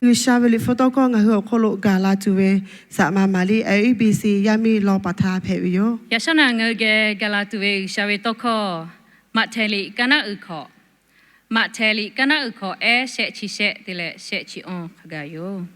G'uiˬsha ve liꞈ hpu tawˇ hkawˇ ngaˬ hui awˬ hk'oˆ lo gaˬ la tuˬ ve, saꞈ ma Maˍriˆ L E B C yaˇ miˇ law paˍ htaꞈ hpehꞈ ve yoˬ. Yaꞈ shawˉ naꞈ ngaˬ hui geh gaˬ la tuˬ ve G'uiˬsha ve tawˇ hkawˇ, Maꞈhtehˍ liꞈ kaˇ naˉ uiˍ hkawꞈ, Maꞈhtehˍ liꞈ kaˇ naˉ uiˍ hkawꞈ ehˉ shehˆ chi shehˆ te leh shehˆ chi awˇ hk'a gaˬ yoˬ.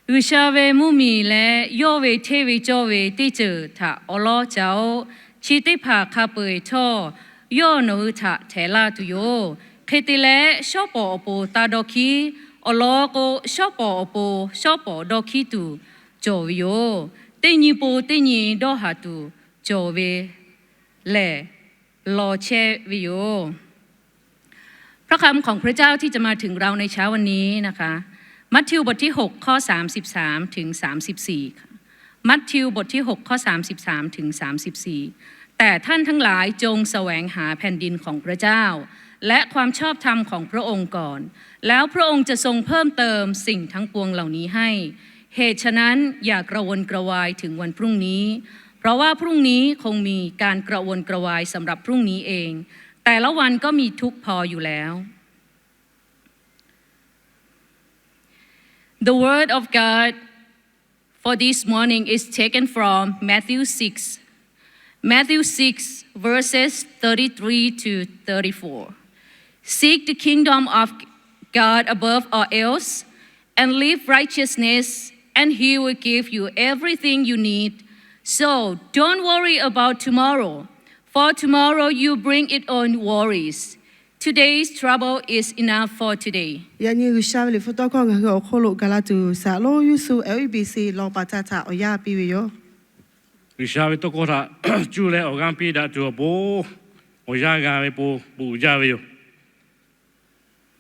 G'uiˬsha ve mvuhˇmiˬ leh yawˇ ve hteˇ ve cawˇ ve teˇ ceuˬ htaꞈ awˬ lawn ca-oˆ. Chi teˇ hpaˍ hk'a peu-eˬ htawˇ, yawˇ nawˬ hui htaꞈ htehꞈ laˇ tuˬ yoˬ. Hk'e te leh, shawˉ pawˍ awˬ pon taˇ dawˇ hkiˉ. Awˬ lawn k'o, shawˉ pawˍ awˬ pon shawˉ pawˍ dawˇ hkiˉ tuˬ cawˬ ve yoˬ. Teˇ nyi pon teˇ nyi dawˇ haˍ tuˬ cawˬ ve lehˬ, law chehˇ ve yoˬ. พระคำของพระเจ้าที่จะมาถึงเราในเช้าวันนี้นะคะ มัทธิวบทที่หก ข้อสามสิบสามถึงสามสิบสี่ค่ะ มัทธิวบทที่หก ข้อสามสิบสามถึงสามสิบสี่ แต่ท่านทั้งหลายจงแสวงหาแผ่นดินของพระเจ้า และความชอบธรรมของพระองค์ก่อน แล้วพระองค์จะทรงเพิ่มเติมสิ่งทั้งปวงเหล่านี้ให้ เหตุฉะนั้นอย่ากระวนกระวายถึงวันพรุ่งนี้ เพราะว่าพรุ่งนี้คงมีการกระวนกระวายสำหรับพรุ่งนี้เอง แต่ละวันก็มีทุกข์พออยู่แล้ว The word of God for this morning is taken from Matthew six. Matthew six, verses thirty-three to thirty-four. Seek the kingdom of God above all else and live righteousness, and He will give you everything you need. So don't worry about tomorrow, for tomorrow you bring its own worries. Today's trouble is enough for today. Yaꞈ nyi G'uiˬsha ve liꞈ hpu tawˇ hkawˇ ngaˬ hui awˬ hk'oˆ lo gaˬ la tuˬ, saˍ lonˉ Yuˇsuh L E B C law paˍ htaꞈ awˬ yanˇ piˇ ve yoˬ. G'uiˬsha ve tawˇ hkawˇ htaꞈ cuˇ leh awˬ g'aˇ piˇ daꞈ tuˬ awˬ pon, awˬ yanˇ g'a ve pon bon uiˍ jaˇ ve yoˬ.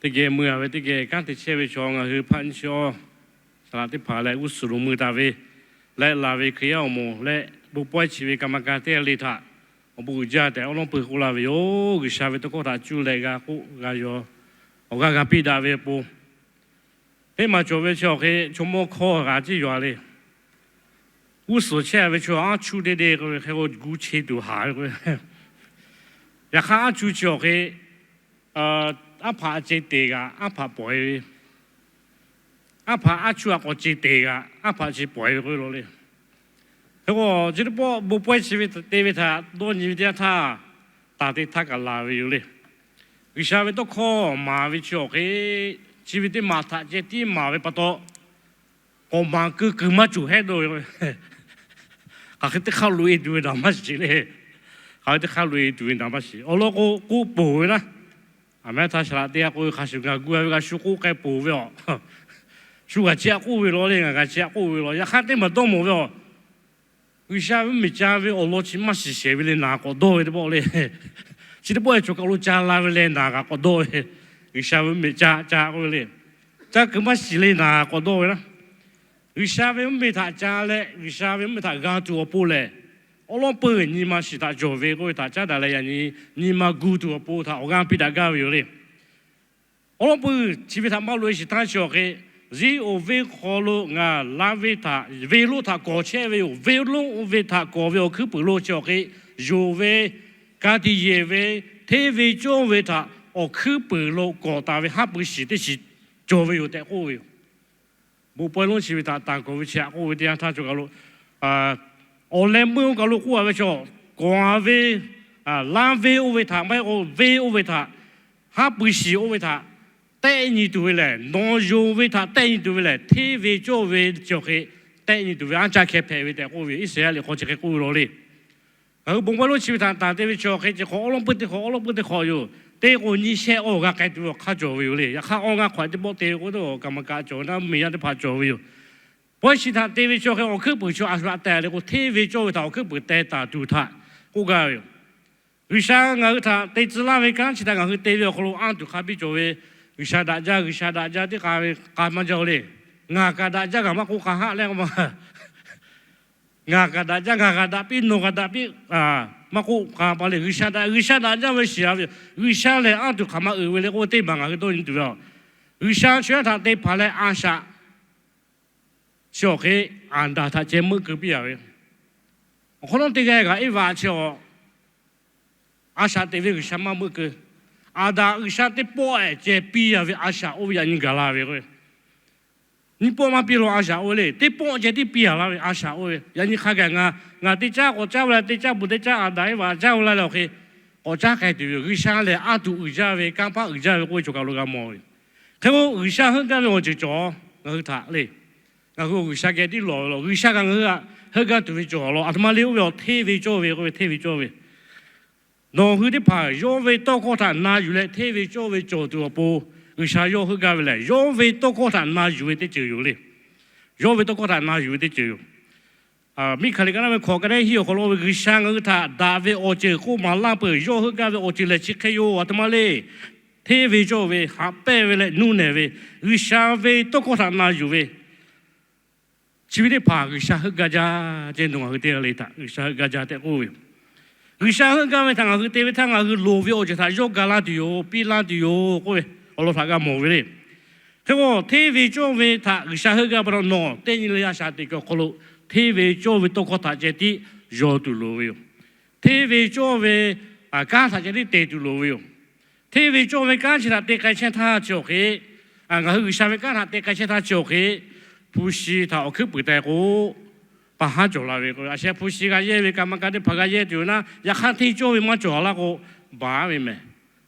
Teˇ geh mui-a ve teˇ geh kanˉ te chehˇ ve chaw ngaˬ hui hpaˆ nyi chi awˇ, saˍ laꞈ teˇ hpaˍ leh g'uˇ suhˍ lo mui taˍ ve, leh laˬ ve Hkriꞈ yaˇ awˬ moˍ leh bon pawehˇ chi ve กรรมการ teˇ g'aˇ le htaꞈ awˬ bon uiˍ jaˇ tehꞈ awˉ lawˉ peuˬ k'oˆ laˇ ve yoˬ. G'uiˬsha ve tawˇ hkawˇ htaꞈ cuˇ leh g'a k'oˆ g'a yaw, awˬ g'aˇ g'a piˇ daꞈ ve pon, teˇ maˬ cawˬ ve chi awˬ hk'e chaw mawˇ hkawˇ g'a ciˇ yaw le. G'uˇ suhˍ chehˇ ve chaw aˉ chu te te k'oˆ ve hk'e k'o, gu che tuˬ haˍ ve k'o, yaꞈ hk'aˇ aˉ chu chi awˬ hk'e, aˉ hpaꞈ ce te g'aꞈ aˉ hpaꞈ pawˍ-e ve, aˉ hpaꞈ aˉ chu aꞈ k'awꞈ ce te g'aꞈ aˉ hpaꞈ chi pawˍ-e ve k'oˆ lo le. Hk'e k'o, chi teˇ pawˆ bon pawehˇ chi ve te ve htaꞈ dawˇ nyi ve teˇ yanˇ htaˇ, taˍ te htaˇ kaꞈ laˬ ve yoˬ le. G'uiˬsha ve tawˇ hkawˇ maˍ ve chi awˬ hk'e, chi ve teˇ maˬ htaꞈ ceh tiˉ maˍ ve pa taw, k'awꞈ maˍ keu kuiˬ maˇ cawˬ hehˉ dawˇ ve. Hk'aˬ hk'e teˇ hk'aˇ loꞈ-e tuˬ ve naˍ maˇ shiˍ le. Hk'aˬ hk'e teˇ hk'aˇ loꞈ-e tuˬ ve naˍ maˇ shiˍ. Awˬ lawn k'o, k'oˆ poˬ ve naˉ, aˬ mehˉ htaˇ shaˍ laꞈ teˇ g'aˇ k'oˆ ve, hk'a shuˍ ngaˬ gu-a ve g'a shu k'oˆ k'ai poˬ ve aˬ. Shu g'a chi aꞈ k'oˆ ve law le, ngaˬ g'a chi aꞈ k'oˆ ve law. Yaꞈ hk'aˇ teˇ maˬ dawˇ mawˬ ve aˬ. G'uiˬsha ve mvuhˇmiˬ ca ve awˬ lawn chi maˇ shiˍ shehˍ ve le naˍ k'awꞈ dawˇ ve teˇ pawˆ le. Chi teˇ pawˆ e chaw kaˬ lo ca la ve leh naˍ g'a k'awꞈ dawˇ ve. G'uiˬsha ve mvuhˇmiˬ ca ca k'oˆ ve le. Ca kuiˬ maˇ shiˍ le naˍ k'awꞈ dawˇ ve naˉ. G'uiˬsha ve mvuhˇmiˬ htaꞈ ca leh G'uiˬsha ve mvuhˇmiˬ htaꞈ g'a tuˬ awˬ pon lehˬ, awˉ lawˉ peuˬ nyi ma shiˍ htaꞈ cawˬ ve k'oˆ ve htaꞈ caˉ daꞈ leh yaꞈ nyi nyi ma gu tuˬ awˬ pon htaꞈ awˬ g'aˇ piˇ daꞈ gaˇ ve yoˬ le. Awˉ lawˉ peuˬ chi ve htaꞈ maˇ loꞈ-e shiˍ htaˇ chi awˬ hk'e, ziˉ oˍ venˇ hk'aw lo ngaˬ laˇ ve htaꞈ venˇ lonˉ htaꞈ kawˍ chehˇ ve yoˬ. Venˇ lonˉ ve htaꞈ kawˍ ve awˬ hkuiˉ puiˍ lo chi awˬ hk'e, yonˍ ve, ka tiꞈ yeˬ ve, hteˇ ve cawˇ ve htaꞈ awˬ hkuiˉ puiˍ lo kawˍ taˍ ve haˉ pui shiˍ teˇ shiˍ cawˬ ve yoˬ tehꞈ k'oˆ ve yoˬ. Bon pawehˇ lonˉ chi ve htaꞈ tanˬ kawˍ ve chi aꞈ k'oˆ ve teˇ yanˇ htaˇ chaw kaˬ lo, awˬ leh meuˇ oˇ kaˬ lo k'oˆ-a ve chaw, kawˍ-a ve, laˇ venˇ oˇ ve htaꞈ maˇ heˆ k'o venˇ oˇ ve htaꞈ, haˉ pui shiˍ oˇ ve htaꞈ tehˆ nyi tuˬ ve lehˬ, nawˬ yonˍ ve htaꞈ tehˆ nyi tuˬ ve lehˬ, hteˇ ve cawˇ ve chi awˬ hk'e tehˆ nyi tuˬ ve aˉ caˇ hkeh hpehꞈ ve tehꞈ k'oˆ ve yoˬ. Iˉsaˍreˍlaˆ liꞈ hk'aw chi hk'e k'oˆ ve law le. Ngaˬ hui bon pawehˇ lonˉ chi ve htaꞈ tanˬ te ve chi awˬ hk'e, chi hk'awꞈ awˉ lawˉ peuˬ teˇ hk'awꞈ, awˉ lawˉ peuˬ teˇ hk'awꞈ yoˬ. Teˇ k'o nyi shehˆ awˬ g'a k'ai tuˬ ve awˬ hk'aˇ cawˬ ve yoˬ le. Yaꞈ hk'aˇ awˬ g'a hk'awꞈ teˇ pawˆ te ve k'o, teˇ g'aˇ kaˍ maˍ kaꞈ cawˬ ve naˉ, mvuhˇmiˬ yaˇ teˇ hpaˍ cawˬ ve yoˬ. Pawehˇ chi htaꞈ te ve chi awˬ hk'e awˬ hkuiˉ puiˍ chi aˬ shu aꞈ tehˬ le k'o, hteˇ ve cawˇ ve htaꞈ awˬ hkuiˉ puiˍ teh taˍ tuˬ htaꞈ k'oˆ gaˇ ve yoˬ. G'uiˬsha ngaˬ hui htaꞈ te tcuh laˇ ve kanˉ chi htaꞈ ngaˬ hui te ve awˬ hk'aw lo anˇ tuˬ hk'a biˇ cawˬ ve, G'uiˬsha daꞈ jaˇ, G'uiˬsha daꞈ jaˇ teˇ k'a ve k'a maˇ jaˇ-oˬ le. Ngaˬ kaꞈ daꞈ jaˇ kaꞈ maˇ k'oˆ k'a haˆ leh k'o ma. Ngaˬ kaꞈ daꞈ jaˇ, ngaˬ kaꞈ daꞈ piˇ, nawˬ kaꞈ daꞈ piˇ, maˇ k'oˆ k'a pa le. G'uiˬsha daꞈ, G'uiˬsha daꞈ jaˇ ve shiˍ-a ve, G'uiˬsha lehˬ anˇ tuˬ hk'aˬ ma uiˍ ve le k'oˆ ve teˇ maˬ ngaˬ hui dawˇ nyi tuˬ ve a. G'uiˬsha chi htaꞈ te hpanˍ leh a shaꞈ chi awˬ hk'e Aˍdanˍ htaꞈ ceh meuˆ keu piˇ-a ve. Awˬ hk'aw lo teˇ g'aˇ kaꞈ Eˇvaꞈ chi a shaꞈ teꞈ ve G'uiˬsha maˇ meuˆ keu. Aˍdanˍ G'uiˬsha teˇ pawˆ-ehˍ ceh piˇ-a ve a shaꞈ oˇ ve yaꞈ nyi gaˬ la ve k'o, Nyiˇ pawˆ maˇ piˇ law a shaꞈ oˇ ve le. Teˇ pawˆ ceh tiˉ piˇ a laˇ ve a shaꞈ oˇ ve. Yaꞈ nyi hk'a gaˬ ngaˬ, ngaˬ teˇ caˉ k'awꞈ caˉ ve la, teˇ caˉ puˬ teˇ caˉ Aˍdanˍ Eˇvaꞈ caˉ ve la leh awˬ hk'e k'awꞈ caˉ k'ai tuˬ ve yoˬ. G'uiˬsha lehˬ a tuˬ uiˍ jaˇ ve, kanˇ paˆ uiˍ jaˇ ve k'oˆ ve chaw kaˬ lo g'a mawˬ ve. Hk'e k'o G'uiˬsha heuˆ gaˇ ve awˬ ceuˬ cawˬ ngaˬ hui htaꞈ le. Ngaˬ hui G'uiˬsha geh tiˉ lawˬ ve law. G'uiˬsha kaꞈ ngaˬ hui htaꞈ heuˆ gaˇ tuˬ ve cawˬ law. A htoꞈ ma le oˇ ve awˬ hteˇ ve cawˇ ve k'oˆ ve, hteˇ ve cawˇ ve Nawˬ hui teˇ hpaˍ yawˇ ve tawˇ hkawˇ htaꞈ na yuˬ leh hteˇ ve cawˇ ve cawˬ tuˬ awˬ pon, G'uiˬsha yawˇ heuˆ gaˇ ve lehˬ, yawˇ ve tawˇ hkawˇ htaꞈ na yuˬ ve teˇ ceuˬ yoˬ le. Yawˇ ve tawˇ hkawˇ htaꞈ na yuˬ ve teˇ ceuˬ yoˬ. Miˉhkaˍliꞈ ka naˉ ve hkawꞈ ka naˉ hiˆ awˬ hk'aw lo ve, G'uiˬsha ngaˬ hui htaꞈ daꞈ ve awˬ ceuˬ k'oˆ maˍ laˇ peuˬ. Yawˇ heuˆ gaˇ ve awˬ ceuˬ lehˬ chi hk'e yoˬ. A htoꞈ ma le. Hteˇ ve cawˇ ve, haꞈ pehnˇ ve leh nuˇ nehˬ ve, G'uiˬsha ve tawˇ hkawˇ htaꞈ na yuˬ ve chi ve teˇ hpaˍ G'uiˬsha heuˆ gaˇ jaˇ ce. Nawˬ ngaˬ hui teˇ g'aˇ le htaꞈ G'uiˬsha heuˆ gaˇ jaˇ tehꞈ k'oˆ ve yoˬ. G'uiˬsha heuˆ gaˇ ve htaꞈ ngaˬ hui te ve htaˇ, ngaˬ hui loˍ ve awˬ ceuˬ htaꞈ yawˇ ga laˇ tuˬ yoˬ, piˇ laˇ tuˬ yoˬ k'oˆ ve awˬ lawn htaꞈ g'a mawˬ ve le. Hk'e k'o, hteˇ ve cawˇ ve htaꞈ G'uiˬsha heuˆ gaˇ pa taw, nawˬ teˇ nyi le a shaꞈ teꞈ kuiˬ awˬ hk'aw lo hteˇ ve cawˇ ve tawˇ hkawˇ htaꞈ ceh tiˉ yaw tuˬ loˍ ve yoˬ. Hteˇ ve cawˇ ve kanˉ htaꞈ ceh tiˉ te tuˬ loˍ ve yoˬ. Hteˇ ve cawˇ ve kanˉ chi htaꞈ te k'ai chehˇ htaˇ chi awˬ hk'e, ngaˬ hui G'uiˬsha ve kanˉ htaꞈ te k'ai chehˇ htaˇ chi awˬ hk'e, hpu shi htaꞈ awˬ hkuiˉ puiˍ teh k'o, pa haˉ cawˬ la ve k'o, a sheh hpu shi g'a yehˇ ve ka ma ka teˇ hpaˍ g'a yehˇ tuˬ yoˬ naˉ, yaꞈ hk'aˇ hteˇ cawˇ ve maˇ cawˬ laˇ k'o, baˬ ve mehˍ.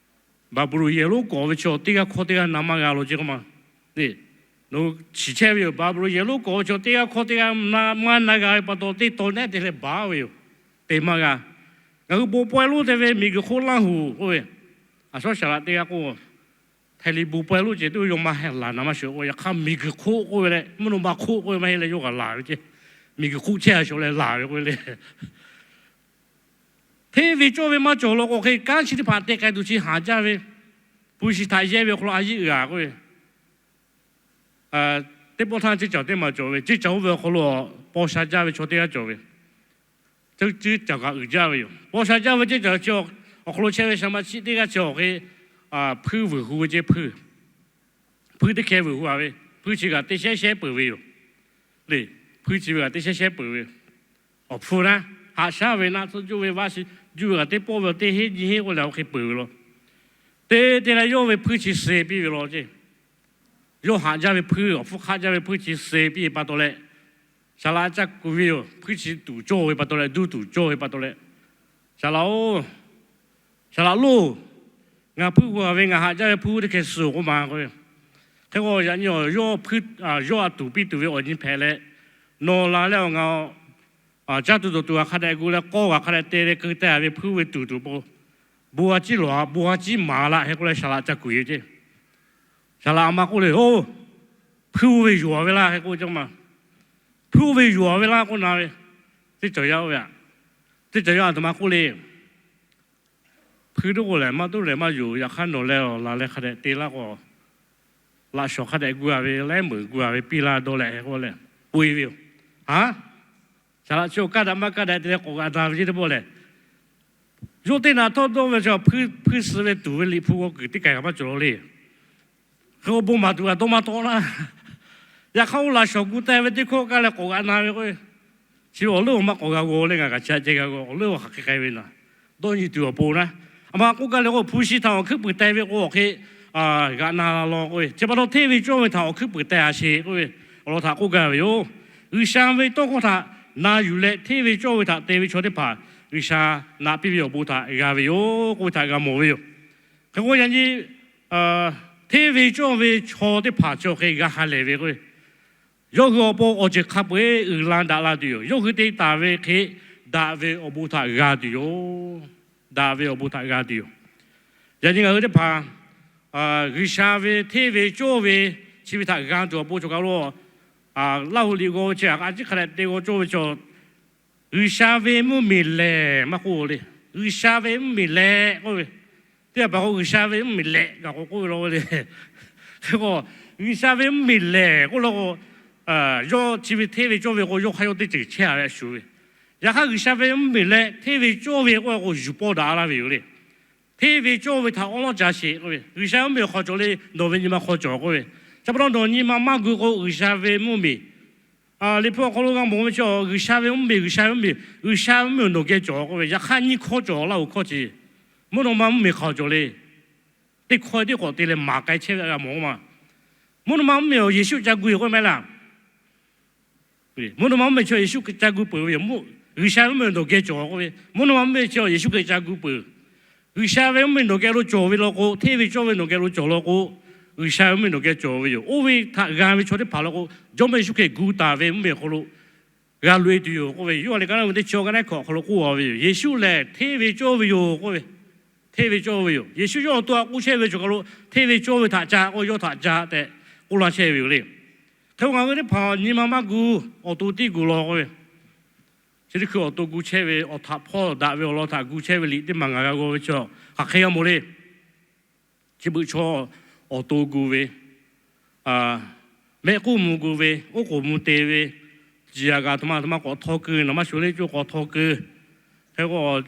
Baˍbuˍlonˍ yehˬ lonˉ k'awꞈ ve chaw teˇ g'aˇ hkawˇ teˇ g'aˇ na maˇ g'a lo ce k'oˆ ma. Nawˬ shiˍ chehˇ ve yoˬ. Baˍbuˍlonˍ yehˬ lonˉ k'awꞈ ve chaw teˇ g'aˇ hkawˇ teˇ g'aˇ maˇ na g'a ve pa taw, teˇ taw nehˉ te leh baˬ ve yoˬ. Te maˇ g'a. Ngaˬ hui bon pawehˇ lonˉ te ve miˬguiˬ hk'oˆ laˇ hoꞈ k'oˆ ve, a shawˉ shaˍ laꞈ teˇ g'aˇ k'oˆ, htaiˍ liꞈ bon pawehˇ lonˉ ceh teˇ yawˇ maˇ heˆ laˬ na maˇ shuˍ k'o, yaꞈ hk'aˇ miˬguiˬ hk'oˆ k'oˆ ve leh mvuhˇ naw ma hk'oˆ k'oˆ ve maˇ heˆ leh yawˇ kaꞈ laˬ ve ce. Miˬguiˬ hk'oˆ chehˇ a shaw leh laˬ ve k'oˆ ve le. Hteˇ ve cawˇ ve maˇ cawˬ law k'o, hk'e kanˉ chi teˇ hpaˍ te k'ai tuˬ chi haˍ jaˇ ve, hpu shi htaꞈ yehˇ ve awˬ hk'aw lo a yiˆ g'a k'oˆ ve, teˇ pawˆ htaˇ ceˇ caˬ teˇ maˬ cawˬ ve, ceˇ caˬ oˇ ve awˬ hk'aw lo paw sha jaˇ ve chaw teˇ g'aˇ cawˬ ve, ceˇ caˬ kaꞈ uiˍ jaˇ ve yoˬ. Paw sha jaˇ ve ceˇ caˬ chi awˬ hk'aw lo chehˇ ve shaˍ ma chi teˇ g'aˇ chi awˬ hk'e, hpuiˇ vuiˬ hu ve ce hpuiˇ, hpuiˇ teˇ hkeh vuiˬ hu a ve, hpuiˇ chi kaꞈ teˇ shehˉ shehˉ peuˬ ve yoˬ. Le, hpuiˇ chi ve kaꞈ teˇ shehˉ shehˉ peuˬ ve, awˬ hpfuhˇ naˉ haꞈ shaˉ ve naˆ tsuhˇ juˇ ve vaˇ shi juˇ ve kaꞈ teˇ pawˆ ve teˇ heˆ nyiˇ heˆ k'oˆ leh awˬ hk'e peuˬ ve law. Te te leh yawˇ ve hpuiˇ chi suh piˇ ve law ce. Yawˇ haꞈ jaˇ ve hpuiˇ, awˬ hpfuhˇ hk'aˆ jaˇ ve hpuiˇ chi suh piˇ ve pa taw leh, shaˍ laꞈ ca kuˬ ve yoˬ. Hpuiˇ chi tuˍ cawˇ ve pa taw leh, duˇ tuˍ cawˇ ve pa taw leh, shaˍ laꞈ-oˬ, shaˍ laꞈ loˬ, ngaˬ hpuiˇ g'a ve ngaˬ haꞈ jaˇ ve hpuiˇ teˇ hkeh suh k'oˆ ma k'o, hk'e k'o yaꞈ nyi yawˇ hpuiˇ, yawˇ a tuˍ piˇ tuˬ ve awˬ nyi hpehꞈ leh, nawˬ la leh awˬ ngaˬ caˇ tuˬ dawˬ tuˬ g'a hk'a dehꞈ gu leh k'awˇ g'a hk'a dehꞈ te leh keu teh ve hpuiˇ ve tuˍ tuˬ po, bon g'a ciˉ lawˬ, bon g'a ciˉ maˍ laꞈ hk'e k'oˆ leh shaˍ laꞈ ca kuˬ ve ce. Shaˍ laꞈ a ma k'oˆ le, oˬ, hpuiˇ oˇ ve yonˍ ve laˇ hk'e k'oˆ ve cawˇ ma. Hpuiˇ oˇ ve yonˍ ve laˇ k'oˆ na ve, teˇ cawˬ yaˇ oˇ ve aꞈ, teˇ cawˬ yaˇ a htoꞈ ma k'oˆ le. Hpuiˇ toˉ k'o lehˬ maˇ toˉ lehˬ maˇ yonˍ. Yaꞈ hk'aˇ nawˬ leh awˬ laˬ leh hk'a dehꞈ te laˇ k'o, laꞈ shawˍ hk'a dehꞈ gu a ve leh meuˍ gu a ve piˇ laˇ dawˇ leh k'oˆ leh, po e ve yoˬ. Haˉ, shaˍ laꞈ chi awˬ kaˇ daꞈ maˇ kaˇ daꞈ te leh k'awꞈ g'aꞈ na ve ce teˇ pawˆ lehˬ, yawˇ teˇ naꞈ htawˇ dawˇ ve chaw hpuiˇ suh ve tuˍ ve liꞈ hpu g'aw kuiˬ teˇ kaˬ kaꞈ maˇ cawˬ law le. Hk'e k'o bon maˍ tuˬ kaꞈ dawˇ maˇ tawˆ laˇ. Yaꞈ hk'aˇ oˇ laꞈ shawˍ gu teh ve teˇ hkawˇ kaˇ leh k'awꞈ g'aꞈ na ve k'o, chi awˬ leuˉ awˬ maˇ k'awꞈ g'a g'aw leh ngaˬ kaꞈ chi aꞈ ceh g'a g'aw, awˬ leuˉ awˬ hk'aˬ hk'e k'ai ve naˍ, dawˇ nyi tuˬ awˬ pon naˉ. A ma k'oˆ gaˇ leh k'o, hpu shi htaꞈ awˬ hkuiˉ puiˍ teh ve k'o awˬ hk'e g'aꞈ na la law k'oˆ ve, chi pa taw hteˇ ve cawˇ ve htaꞈ awˬ hkuiˉ puiˍ teh a sheˍ k'oˆ ve awˬ lawn htaꞈ k'oˆ gaˇ ve yoˬ. G'uiˬsha ve tawˇ hkawˇ htaꞈ na yuˬ leh hteˇ ve cawˇ ve htaꞈ te ve chaw teˇ hpaˍ G'uiˬsha naꞈ piˇ ve awˬ bon htaꞈ g'a ve yoˬ k'oˆ ve htaꞈ g'a mawˬ ve yoˬ. Hk'e k'o yaꞈ nyi hteˇ ve cawˇ ve chaw teˇ hpaˍ chi awˬ hk'e g'a ha lehˬ ve k'o, yawˇ hui awˬ pon awˬ ceuˬ hk'a peu-eˬ uiˍ la daꞈ la tuˬ yoˬ. Yawˇ hui te taˍ ve hk'e daꞈ ve awˬ bon htaꞈ g'a tuˬ yoˬ. Daꞈ ve awˬ bon htaꞈ g'a tuˬ yoˬ. Yaꞈ nyi ngaˬ hui teˇ hpaˍ G'uiˬsha ve hteˇ ve cawˇ ve chi ve htaꞈ g'a tuˬ awˬ pon cawˬ kaˬ lo, Laˇ huˍ liꞈ g'aw ve chi a ciˉ hk'a dehꞈ te g'aw cawˇ ve chaw, G'uiˬsha ve mvuhˇmiˬ lehˬ maˇ k'oˆ le. G'uiˬsha ve mvuhˇmiˬ lehˬ k'oˆ ve, teˇ hpaˍ k'o G'uiˬsha ve mvuhˇmiˬ lehꞈ kaꞈ k'awꞈ k'oˆ ve law ve le. Hk'e k'o, G'uiˬsha ve mvuhˇmiˬ lehˬ k'oˆ law k'o, yawˇ chi ve hteˇ ve cawˇ ve k'o yawˇ hk'aˇ yawˇ teˇ ceuˬ chehˇ a ve a shuˍ ve. Yaꞈ hk'aˇ G'uiˬsha ve mvuhˇmiˬ leh hteˇ ve cawˇ ve k'oˆ k'o yuˬ pawˇ daꞈ laˇ ve yoˬ le. Hteˇ ve cawˇ ve htaꞈ awˉ lawˉ ca sheˍ k'oˆ ve, G'uiˬsha ve mvuhˇmiˬ hk'aw cawˬ le, nawˬ ve nyi ma hk'aw cawˬ k'oˆ ve. Chi pa taw nawˬ nyi ma maˇ gu k'o G'uiˬsha ve mvuhˇmiˬ, Liꞈ hpu awˬ hk'aw lo g'a mawˬ ve chi G'uiˬsha ve mvuhˇmiˬ, G'uiˬsha ve mvuhˇmiˬ, G'uiˬsha ve mvuhˇmiˬ nawˬ geh cawˬ k'oˆ ve, yaꞈ hk'aˇ nyiˇ hkawˇ cawˬ laˇ oˬ hkawˇ chi, mvuhˇ naw ma mvuhˇmiˬ hk'aw cawˬ le. Teˇ hkawˇ teˇ k'awꞈ te leh maˍ k'ai chehˇ ve g'a mawˬ ma. Mvuhˇ naw ma mvuhˇ miˬ awˬ Yeˍsuˆ ca gu yoˬ k'oˆ mehˍ laˇ. Mvuhˇ naw ma mvuhˇ miˬ chi Yeˍsuˆ Hkriꞈ ca gu peuˬ ve yoˬ. Mvuhˇ, G'uiˬsha ve mvuhˇ miˬ nawˬ geh cawˬ k'oˆ ve, mvuhˇ naw ma mvuhˇ miˬ chi Yeˍsuˆ Hkriꞈ ca gu peuˬ. G'uiˬsha ve mvuhˇ miˬ nawˬ geh lo cawˬ ve law k'o, hteˇ ve cawˇ ve nawˬ geh lo cawˬ law k'o, G'uiˬsha ve mvuhˇ miˬ nawˬ geh cawˬ ve yoˬ. Oˇ ve htaꞈ g'a ve chaw teˇ hpaˍ law k'o, Jawˇmawˇ Yeˍsuˆ Hkriꞈ gu taˍ ve mvuhˇ miˬ awˬ hk'aw lo g'a loꞈ-e tuˬ yoˬ k'oˆ ve, Yoˇhanˬ liꞈ ka naˇ ve teˇ chi awˬ ka naˉ hkawꞈ awˬ hk'aw lo k'oˆ ve yoˬ. Yeˍsuˆ lehˬ hteˇ ve cawˇ ve yoˬ k'oˆ ve, hteˇ ve cawˇ ve yoˬ. Yeˍsuˆ yawˇ awˬ to htaꞈ k'oˆ chehˇ ve chaw kaꞈ lo hteˇ ve cawˇ ve htaꞈ ca k'oˆ ve, yawˇ htaꞈ ca tehꞈ k'oˆ laˇ chehˇ ve yoˬ le. Hk'e k'o ngaˬ hui teˇ hpaˍ nyi ma maˇ gu, awˬ to tiˉ gu law k'oˆ ve, chi teˇ hkui awˬ to gu chehˇ ve, awˬ htaꞈ hpawˇ daꞈ ve awˬ lawn htaꞈ gu chehˇ ve liꞈ teˇ maˬ ngaˬ g'a g'aw ve chi hk'aˬ hk'e g'a mawˬ le. Chi beuꞈ chaw awˬ to gu ve, mehˆ k'uˉ mvuh gu ve, oˉ k'oˍ mvuh te ve, ciˬ yaꞈ kaꞈ aˬ htoꞈ ma aˬ htoꞈ ma k'awꞈ htaw keu, naˍ maˇ shuˍ le coˇ k'awꞈ htaw keu. Hk'e k'o,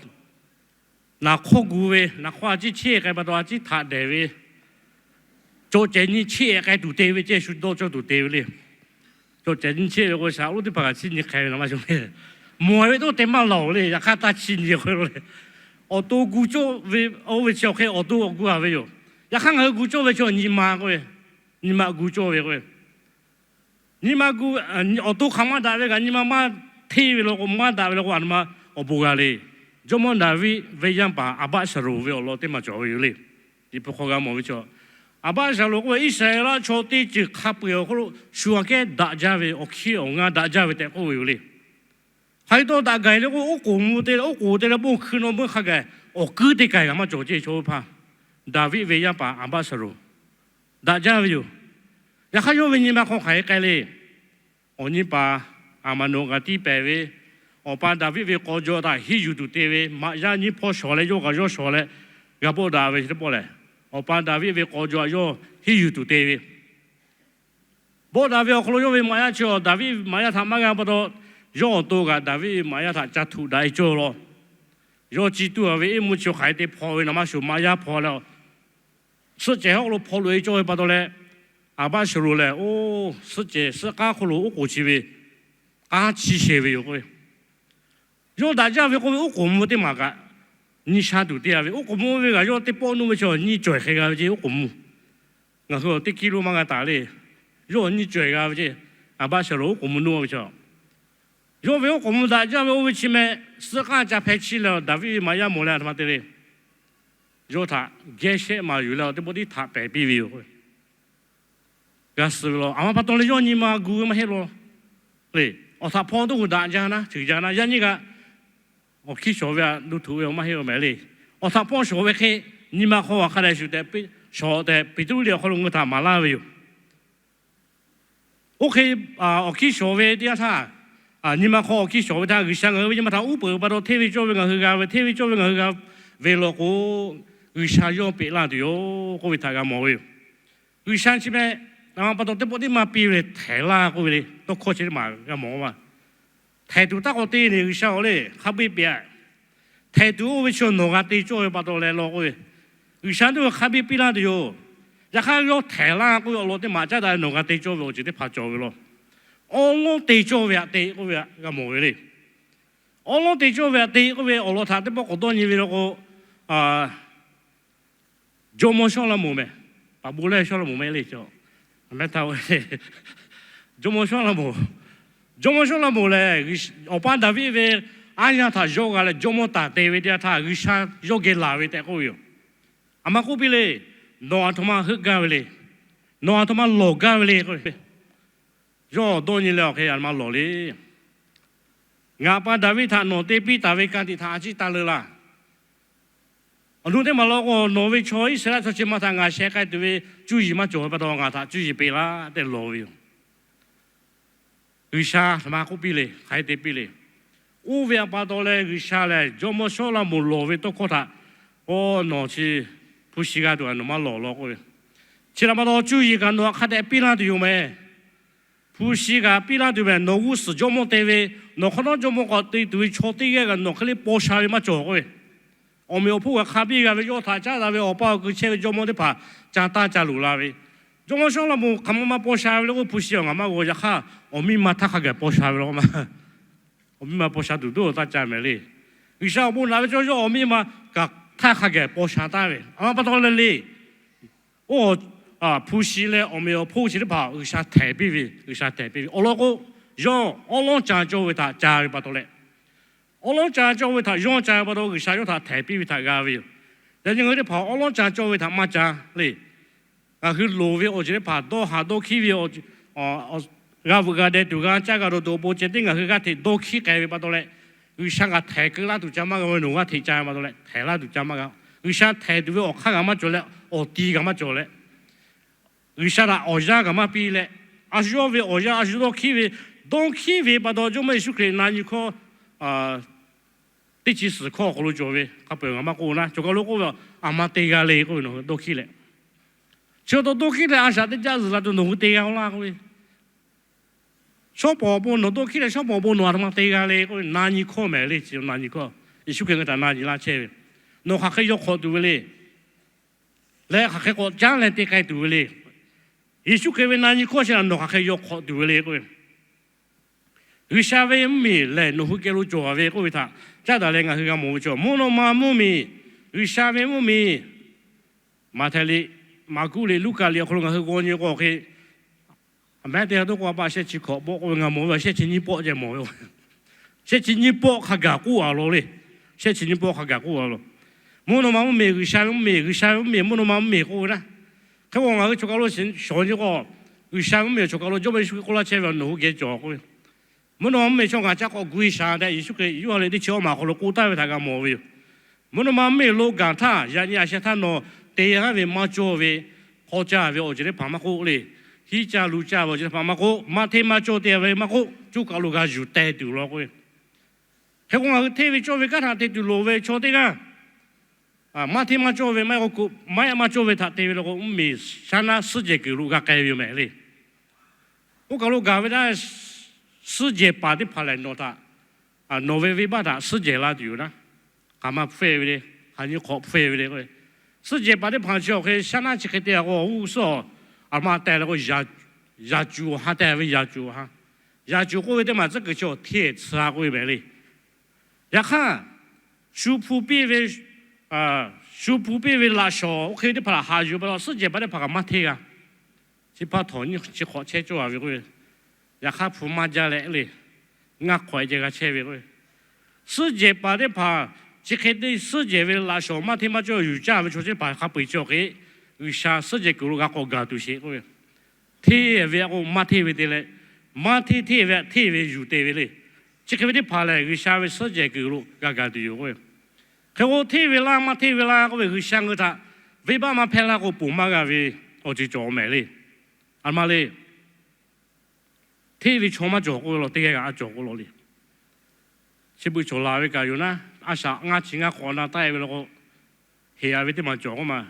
naˍ hk'awˇ gu ve, naˍ hk'awˇ a ciˉ cheˇ k'ai pa taw a ciˉ htaꞈ dehˬ ve, cawˬ cehˬ nyi cheˇ k'ai tuˬ te ve ceh shu dawˇ cawˇ tuˬ te ve le. Cawˬ cehˬ nyi cheˇ ve k'o shaˍ oˉ teˇ hpaˍ kaꞈ chiˇ nyi hk'e ve naˍ maˇ shuˍ le. Mawˬ ve tawˇ te maˇ lawˬ le, yaꞈ hk'aˇ taˇ chiˇ nyi k'o le. Awˬ to gu cawˇ ve, oˇ ve chi awˬ hk'e awˬ to gu a ve yoˬ. Yaꞈ hk'aˇ ngaˬ hui gu cawˇ ve chi nyi ma k'oˆ ve, nyi ma gu cawˇ ve k'o, nyi ma gu, awˬ to hk'aˬ maˇ daꞈ ve kaꞈ nyi ma maˇ hteˇ ve law k'o, maˇ daꞈ ve law k'o, aˬ htoꞈ ma awˬ bon g'a le. Jawˇmawˇ Daˍviˆ ve yaˇ paˍ Aˍbaˆsaˍlonˍ ve awˬ lawn teˇ maˬ cawˬ ve yoˬ le. Liꞈ hpu hk'aw g'a mawˬ ve chaw, Aˍbaˆsaˍlonˍ k'oˆ ve, Iˉsaˍreˍlaˆ chaw teˇ ceuˬ hk'a peu-eˬ awˬ hk'aw lo shu aꞈ kehˉ daꞈ jaˇ ve, awˬ hkiˇ awˬ ngaˇ daꞈ jaˇ ve tehꞈ k'oˆ ve yoˬ le. Hk'aˬ hk'e taw daꞈ gaˬ le k'o, oˉ k'oˍ mvuh te leh oˉ k'oˍ te leh bon hkui naw meuˇ hk'a gaˬ awˬ kuiˉ teˇ kaˬ kaꞈ maˇ cawˬ ceˇ chaw oˇ hpaˇ. Daˍviˆ ve yaˇ paˍ Aˍbaˆsaˍlonˍ daꞈ jaˇ ve yoˬ. Yaꞈ hk'aˇ yawˇ ve nyi ma hk'aw hk'aˬ hk'e k'ai le. Awˬ nyi paˍ Aˍmaˍnoˍ kaꞈ tiˇ pehˍ ve, awˬ pa Daˍviˆ ve k'aw jaw htaꞈ hiˉ yuˬ tuˬ te ve, maꞈ yaˇ nyiˇ hpawˇ shawˍ leh yawˇ kaꞈ yawˇ shawˍ leh g'a bawˆ daꞈ ve chi teˇ pawˆ lehˬ, awˬ pa Daˍviˆ ve k'aw jaw htaꞈ yawˇ hiˉ yuˬ tuˬ te ve, bawˆ daꞈ ve awˬ hk'aw lo yawˇ ve maꞈ yaˇ chi awˬ Daˍviˆ maꞈ yaˇ htaꞈ maˇ g'a pa taw, yawˇ awˬ to kaꞈ Daˍviˆ ve maꞈ yaˇ htaꞈ ca htuꞈ daꞈ-e cawˇ law. Yawˇ chi tuˬ a ve iˉ mvuhˇ chi hk'aˬ hk'e te hpaw ve naˍ maˇ shuˍ, maꞈ yaˇ hpaw leh, suhˆ cehˬ hawˉ lo hpaw loꞈ-e cawˇ ve pa taw leh, Aˍbaˆsaˍlonˍ lehˬ, oˇ suhˆ cehˬ suhˆ k'aˉ hk'oˆ lo oˉ k'oˍ chi ve k'aˉ chi shehˍ ve yoˬ k'oˆ ve. Yawˇ daꞈ jaˇ ve k'oˆ ve oˉ k'oˍ mvuh teˇ maˬ kaꞈ nyi sha tuˬ te-a ve, oˉ k'oˍ mvuh ve kaꞈ yawˇ teˇ pawˆ nuˇ ve chaw nyiˇ cawehˬ hk'e g'a ve ceˇ oˉ k'oˍ mvuh. Ngaˬ hui teˇ kiˇ lo maˇ g'a taˍ le. Yawˇ nyiˇ cawehˬ g'a ve ceˇ. Aˍbaˆsaˍlonˍ oˉ k'oˍ mvuh nuˇ ve chaw, yawˇ ve oˉ k'oˍ mvuh daꞈ jaˇ ve oˇ ve chi meh, suhˆ k'aˉ ca hpeh chiˇ leh Daˍviˆ ve maꞈ yaˇ mawˬ leh a htoꞈ ma te le. Yawˇ htaꞈ geh shehˆ maˍ yuˬ leh awˬ teˇ pawˆ tiˉ htaꞈ pehˍ piˇ ve yoˬ. G'a suh ve law, aˬ ma pa taw leh yawˇ nyi ma gu ve maˇ heˆ law. Le, awˬ htaꞈ hpaw dawˇ hui daꞈ jaˇ naˉ, ceuˬ jaˇ naˉ, yaˇ nyiˇ g'aˇ awˬ hkiˇ shawˍ ve htaꞈ nuˇ htuꞈ ve maˇ heˆ-a mehˍ le. Awˬ htaꞈ hpaw shawˍ ve hk'e, nyi ma hk'aw hk'a dehꞈ shuˍ tehꞈ shawˍ tehꞈ Peˍtruˆ liꞈ awˬ hk'aw lo ngaˬ hui htaꞈ maˍ laˇ ve yoˬ. Oˇ hk'e awˬ hkiˇ shawˍ ve teˇ yanˇ htaˇ, nyi ma hk'aw awˬ hkiˇ shawˍ ve htaˇ G'uiˬsha ngaˬ hui ve nyi ma htaꞈ uˉ peunˍ pa taw hteˇ ve cawˇ ve ngaˬ hui g'a ve, hteˇ ve cawˇ ve ngaˬ hui g'a ve law k'o, G'uiˬsha yawˇ peꞈ laˇ tuˬ yoˬ k'oˆ ve htaꞈ g'a mawˬ ve yoˬ. G'uiˬsha chi meh, a ma pa taw teˇ pawˆ tiˉ maˇ piˇ ve lehˬ htehˍ laˇ k'oˆ ve le. Tawˇ hkawˇ chi teˇ maˬ g'a mawˬ-a. Htehˍ tuˬ taˇ k'awꞈ te le, G'uiˬsha-oˬ le, hk'a biˇ piˇ-a. Htehˍ tuˬ oˇ ve chi nawˬ g'a te cawˇ ve pa taw leh law k'oˆ ve, G'uiˬsha teˇ hpaˍ hk'a biˇ piˇ laˇ tuˬ yoˬ. Yaꞈ hk'aˇ yawˇ htehˍ laˇ k'oˆ ve awˬ lawn teˇ maˬ caˉ daꞈ leh nawˬ g'a te cawˇ ve awˬ ceuˬ teˇ hpaˍ cawˬ ve law. Awˉ lawˉ te cawˇ ve htaꞈ te k'oˆ ve g'a mawˬ ve le. Awˉ lawˉ te cawˇ ve htaꞈ te k'oˆ ve awˬ lawn htaꞈ teˇ pawˆ k'awꞈ dawˇ nyi ve law k'o, Jawˇmawˇ Sawˉlaꞈmonˍ meh, paˍ bon leh Sawˉlaꞈmonˍ meh le, jawˇmawˇ Sawˉlaꞈmonˍ, Jawˇmawˇ Sawˉlaꞈmonˍ lehˬ, awˬ pa Daˍviˆ ve aˉ yanˇ htaꞈ yawˇ g'a leh jawˇmawˇ taˍ te ve teˇ yanˇ htaˇ G'uiˬsha yawˇ geh laˬ ve tehꞈ k'oˆ ve yoˬ. Aˬ ma k'oˆ piˇ le, nawˬ aˬ htoꞈ ma heuˆ gaˇ ve le. Nawˬ aˬ htoꞈ ma lawˬ gaˇ ve le k'o, yawˇ dawˇ nyi leh awˬ hk'e aˬ htoꞈ ma lawˬ le. Ngaˬ pa Daˍviˆ htaꞈ nawˬ te piˇ taˍ ve ka tiꞈ htaꞈ a ciˉ taˇ leuˆ laˇ. Awˬ nu teˇ maˬ law k'o, nawˬ ve chaw Iˉsaˍreˍlaˆ chaw chi ma htaꞈ ngaˬ sheh k'ai tuˬ ve cuˇ yiˍ maˇ cawˬ ve pa taw ngaˬ htaꞈ cuˇ yiˍ peꞈ laˇ tehꞈ lawˬ ve yoˬ. G'uiˬsha htoꞈ ma k'oˆ piˇ le, hk'aˬ hk'e te piˇ le. Oˇ ve pa taw leh G'uiˬsha lehˬ jawˇmawˇ Sawˉlaꞈmonˍ lawˬ ve tawˇ hkawˇ htaꞈ, Oˇ, nawˬ chi hpu shi g'a tuˬ a nawˬ maˇ lawˬ law k'oˆ ve, chi htaꞈ pa taw cuˇ yiˍ kaꞈ nawˬ htaꞈ hk'a dehꞈ piˇ laˇ tuˬ yoˬ meh. Hpu shi kaꞈ piˇ laˇ tuˬ meh. Nawˬ g'uˇ suhˍ jawˇmawˇ te ve, nawˬ hk'awꞈ nawˉ jawˇmawˇ k'awꞈ te tuˬ ve chaw teˇ g'aˇ kaꞈ nawˬ hk'e le paw sha ve maˇ cawˬ k'oˆ ve, awˬ meꞈ awˬ hponˇ kaꞈ hk'a biˇ g'a ve, yawˇ htaꞈ caˉ daꞈ ve awˬ pa awˬ ku chehˇ ve jawˇmawˇ teˇ hpaˍ ca taˇ ca luˬ la ve, jawˇmawˇ Sawˉlaꞈmonˍ hk'aˬ ma ma paw sha ve le k'o, hpu shi awˬ ngaˬ maˇ g'aw. Yaꞈ hk'aˇ awˬ miˇ ma htaˇ hk'a gaˬ paw sha ve law k'o ma, awˬ miˇ ma paw sha tuˬ dawˇ taˇ ca mehˍ le. G'uiˬsha awˬ bon naꞈ ve cawˇ yawˇ awˬ miˇ ma kaꞈ htaˇ hk'a gaˬ paw sha taˍ ve, aˬ htoꞈ ma pa taw leh le. Oˇ, hpu shi leh awˬ meꞈ awˬ hponˇ chi teˇ hpaˍ G'uiˬsha htehˍ piˇ ve, G'uiˬsha htehˍ piˇ ve awˬ lawn k'o, yawˇ awˉ lawˉ ca cawˇ ve htaꞈ ca ve pa taw leh, awˉ lawˉ ca cawˇ ve htaꞈ yawˇ ca ve pa taw G'uiˬsha yawˇ htaꞈ htehˍ piˇ ve htaꞈ g'a ve yoˬ. Yaꞈ nyi ngaˬ hui teˇ hpaˍ awˉ lawˉ ca cawˇ ve htaꞈ maˇ ca le. Ngaˬ hui loˍ ve awˬ ceuˬ teˇ hpaˍ dawˇ haˍ dawˇ hkiˉ ve, g'a veuꞈ g'a deh tuˬ g'a caˇ g'a dawˬ tuˬ awˬ pon ceh tiˉ ngaˬ hui g'aˇ hteꞈ dawˇ hkiˉ k'ai ve pa taw leh, G'uiˬsha kaꞈ htehˍ keu laˇ tuˬ ca maˇ g'a ve, nawˬ g'aˇ hteꞈ ca ve pa taw leh htehˍ laˇ tuˬ ca maˇ g'a. G'uiˬsha htehˍ tuˬ ve awˬ hk'aˇ g'a maˇ cawˬ leh, awˬ ti g'a maˇ cawˬ leh, G'uiˬsha htaꞈ awˬ yanˇ g'a maˇ piˇ leh, a shu yawˇ ve awˬ yanˇ a shu dawˇ hkiˉ ve, dawˇ hkiˉ ve pa taw Jawˇmawˇ Yeˍsuˆ Hkriꞈ na nyi hkawˇ teˇ chi suhˍ hkawˇ awˬ hk'aw lo cawˬ ve hk'a peu-eˬ ngaˬ maˇ k'oˆ naˉ, choˬ kaˬ lo k'oˆ ve, Aˬ ma te g'a le k'oˆ ve, nawˬ hui dawˇ hkiˉ leh, chi taw dawˇ hkiˉ leh a shaꞈ teˇ jaˇ zuhˬ la tuˬ nawˬ hui te g'a-o laˇ k'oˆ ve, shawˉ pawˍ awˬ pon nawˬ dawˇ hkiˉ leh shawˉ pawˍ awˬ pon nawˬ aˬ ma te g'a le k'oˆ ve, na nyi hkawˇ mehˍ le. Chi na nyi hkawˇ Yeˍsuˆ Hkriꞈ ngaˬ hui htaꞈ na nyi laˇ chehˇ ve, nawˬ hk'aˬ hk'e yaw hk'awꞈ tuˬ ve le, leh hk'aˬ hk'e k'awꞈ caˉ leh te k'ai tuˬ ve le. Yeˍsuˆ Hkriꞈ ve na nyi hkawˇ chi htaꞈ nawˬ hk'aˬ hk'e yaw hk'awꞈ tuˬ ve le k'oˆ ve, G'uiˬsha ve mvuhˇmiˬ lehˬ nawˬ hui geh lo cawˬ ve k'oˆ ve htaꞈ caˉ daꞈ leh ngaˬ hui g'a mawˬ ve chaw, mvuhˇ naw ma mvuhˇmiˬ, G'uiˬsha ve mvuhˇmiˬ, Maꞈhtehˍ liꞈ, Maˍkuˆ liꞈ, Luˉkaꞈ liꞈ awˬ hk'aw lo ngaˬ hui g'aw nyi k'o hk'e, a mehˉ teˇ g'aˇ toˉ k'o a pa shehˆ chi hkawꞈ bawˆ k'oˆ ve ngaˬ mawˬ ve, shehˆ chi nyiˇ pawˆ ceh mawˬ ve, shehˆ chi nyiˇ pawˆ hk'a gaˬ k'oˆ a law le. Shehˆ chi nyiˇ pawˆ hk'a gaˬ k'oˆ a law. Mvuhˇ naw ma mvuhˇmiˬ, G'uiˬsha ve mvuhˇmiˬ, G'uiˬsha ve mvuhˇmiˬ, mvuhˇ naw ma mvuhˇmiˬ k'oˆ ve naˉ. Hk'e k'o ngaˬ hui choˬ kaˬ lo shawˍ nyi k'o, G'uiˬsha ve mvuhˇmiˬ choˬ kaˬ lo Jawˇmawˇ Yeˍsuˆ Hkriꞈ k'oˆ laˇ chehˇ ve, Nawˬ hui geh cawˬ k'oˆ ve, mvuhˇ naw ma mvuhˇmiˬ chaw ngaˬ caˇ k'awꞈ gu-e shaˍ tehꞈ Yeˍsuˆ Hkriꞈ Yoˇhanˬ liꞈ teˇ chi awˇ maˬ awˬ hk'aw lo k'oˆ taˍ ve htaꞈ g'a mawˬ ve yoˬ. Mvuhˇ naw ma mvuhˇmiˬ lo gaˬ htaˇ, yaꞈ nyi a sheh htaˇ nawˬ te haˉ ve maˇ cawˇ ve, hk'aw caˇ ve awˬ ceuˬ teˇ hpaˍ maˇ k'oˆ le, hiˉ caˇ lu caˇ ve awˬ ceuˬ teˇ hpaˍ maˇ k'oˆ, maˇ hteˇ maˇ cawˇ te ve maˇ k'oˆ, coˇ kaˬ lo g'a yuˬ teh tuˬ law k'oˆ ve. Hk'e k'o ngaˬ hui hteˇ ve cawˇ ve kanˉ htaꞈ te tuˬ loˍ ve chaw teˇ g'aˇ, maˇ hteˇ maˇ cawˇ ve maˇ heˆ k'o, maˇ heˆ maˇ cawˇ ve htaꞈ te ve law k'o, mvuhˇmiˬ shaˉ naˉ suhˉ jehˬ kuiˬ lo g'a k'ai ve yoˬ mehˍ le. Oˇ kaˬ lo gaˬ ve htaˇ, suhˉ jehˬ paˍ teˇ hpaˍ lehˬ nawˬ htaꞈ, nawˬ ve venˇbaˆ htaꞈ suhˉ jehˬ la tuˬ yoˬ naˉ. Hk'aˬ ma hpfuhˇ ve le, hk'aˬ nyi hk'awꞈ hpfuhˇ ve le k'o, suhˉ jehˬ paˍ teˇ hpaˍ chi awˬ hk'e shaˉ naˉ chi hk'e te a k'o, g'uˇ suhˉ awˬ ma teh leh k'o, yaꞈ cuˬ awˬ ha teh ve yaꞈ cuˬ awˬ ha. Yaꞈ cuˬ k'oˆ ve teˇ maˬ tcuhˉ kuiˬ chi awˬ hteˇ tsuhˇ k'oˆ ve mehˍ le. Yaꞈ hk'aˇ, shu hpu piˇ ve, shu hpu piˇ ve laꞈ shawnˍ oˇ hk'e ve teˇ hpaˍ htaꞈ haꞈ yuˬ pa taw, suhˉ jehˬ paˍ teˇ hpaˍ kaꞈ maˇ hteˇ g'a. Chi hpaˇ htawnˍ nyiˇ chi hk'awꞈ chehˇ cawˇ a ve k'o, yaꞈ hk'aˇ hpu maˇ jaˇ leh le, ngaˇ hk'awꞈ e ceh g'a chehˇ ve k'o, suhˉ jehˬ paˍ teˇ hpaˍ chi hk'e te suhˉ jehˬ ve laꞈ shawnˍ maˇ hteˇ maˇ cawˇ yuˬ caˇ ve chaw teˇ hpaˍ hk'a peu-eˬ chi awˬ hk'e, G'uiˬsha suhˉ jehˬ kuiˬ lo g'a k'awꞈ gaˬ tuˬ sheˍ k'oˆ ve, hteˇ ve k'o maˇ hteˇ ve te leh, maˇ hteˇ hteˇ ve hteˇ ve yuˬ te ve le. Chi hk'e ve teˇ hpaˍ lehˬ, G'uiˬsha ve suhˉ jehˬ kuiˬ lo g'a gaˬ tuˬ yoˬ k'oˆ ve. Hk'e k'o, hteˇ ve laˇ maˇ hteˇ ve laˇ k'oˆ ve, G'uiˬsha ngaˬ hui htaꞈ venˇbaˆ maˇ hpehˇ laˇ k'o, ponˬ maˇ g'a ve awˬ ceuˬ cawˬ mehˍ le. A ma le. Hteˇ ve chaw maˇ cawˬ k'oˆ ve law, teˇ g'aˇ g'aꞈ a cawˬ k'oˆ law le. Chi beuꞈ cawˬ laˬ ve kaꞈ yoˬ naˉ, a shaꞈ ngaˇ chi ngaˇ hk'awꞈ na taˆ e ve law k'o, heˍ a ve teˇ maˬ cawˬ k'oˆ ma.